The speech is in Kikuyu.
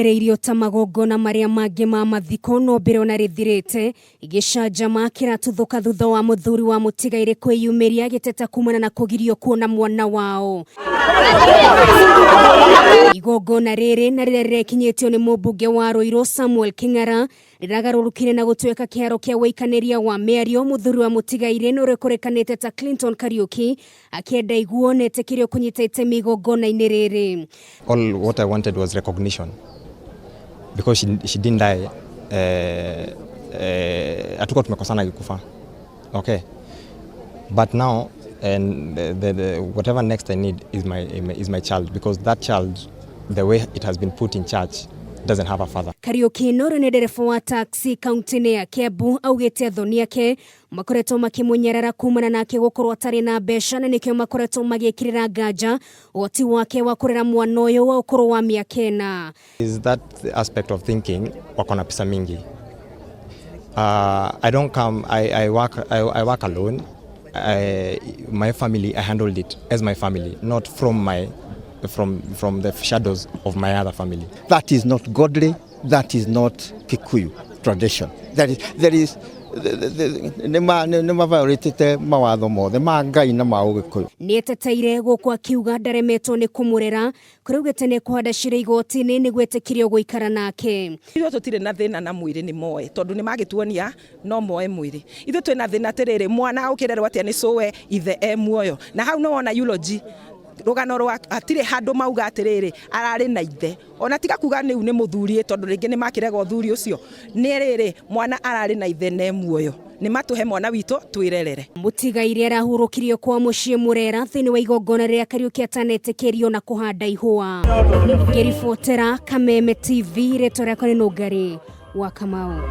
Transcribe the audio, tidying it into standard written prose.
Rĩarereirio ta magongona marĩa mangĩ ma mathiko no mbere ona rĩthirĩte gĩcanjama kĩratuthũka thutha wa mũthuri wa mũtigairĩ kwĩyumĩria agĩteta kumana na kũgirio kuona mwana wao. Igongona rĩrĩ na rĩrĩa rĩrekinyĩtio nĩ mũmbunge wa Ruiru Samuel King'ara rĩragarũrũkire na gũtuĩka kĩharo kĩa wĩikanĩria wa mĩario. Mũthuri wa mũtigairĩ na ũrĩa ũkũrĩkanĩte ta Clinton Kariuki akĩenda iguo na etĩkĩrio kũnyita itemi igongona-inĩ rĩrĩ. All what I wanted was recognition because she didn't die. Hatukuwa tumekosana akikufa. Okay. But now and the whatever next I need is my child, because that child, the way it has been put in church, doesn't have a father. Kariuki na ũrĩa nĩ ndereba wa taxi kaunti-inĩ ya Kiambu augĩte athoni ake makoretwo makĩmũnyarara kumana nake gũkorwo atarĩ na mbeca na nĩkĩo makoretwo magĩkĩrĩra nganja ũhoti wake wa kũrera mwana ũyũ wa ũkũrũ wa mĩaka 4. Is that aspect of thinking wako na pesa mingi. I don't come, I work alone. My family, I handled it as my family, not from the shadows of my other family. That is not godly, that is not Kikuyu tradition. That is, there is nĩ maviolĩtĩte mawatho mothe ma Ngai na ma Ũgĩkũyũ. Nĩeteteire gũkũ akiuga ndaremetwo nĩ kũmũrera kũrĩa augĩte nĩ kũhanda cira igoti-inĩ nĩguo etĩkĩrio gũikara nake. Ithuĩ tũtirĩ na thĩna na mwĩrĩ nĩ moe tondũ nĩ magĩtuonia no moe mwĩrĩ. Ithuĩ twĩna thĩna atĩrĩrĩ, mwana ũkĩrerwo atĩa nĩ cũwe ithe e muoyo? Na hau nĩ wona eulogy rũgano rwa hatirĩ handũ mauga atĩrĩrĩ ararĩ na ithe, ona tiga kuga nĩu nĩ mũthuri, tondũ rĩngĩ nĩ makĩrega ũthuri ũcio. Nĩ rĩrĩ, mwana ararĩ na ithe ne muoyo, nĩ matũhe mwana witũ twĩrerere. Mũtigairĩ arahurũkirio kwa mũciĩ Mũrera thĩinĩ wa igongona rĩrĩa Kariuki atanetĩkĩrio na kũhanda ihũa. Ngĩribotera Kameme TV, rĩtwa rĩakwa nĩ Nũngari wa Kamau.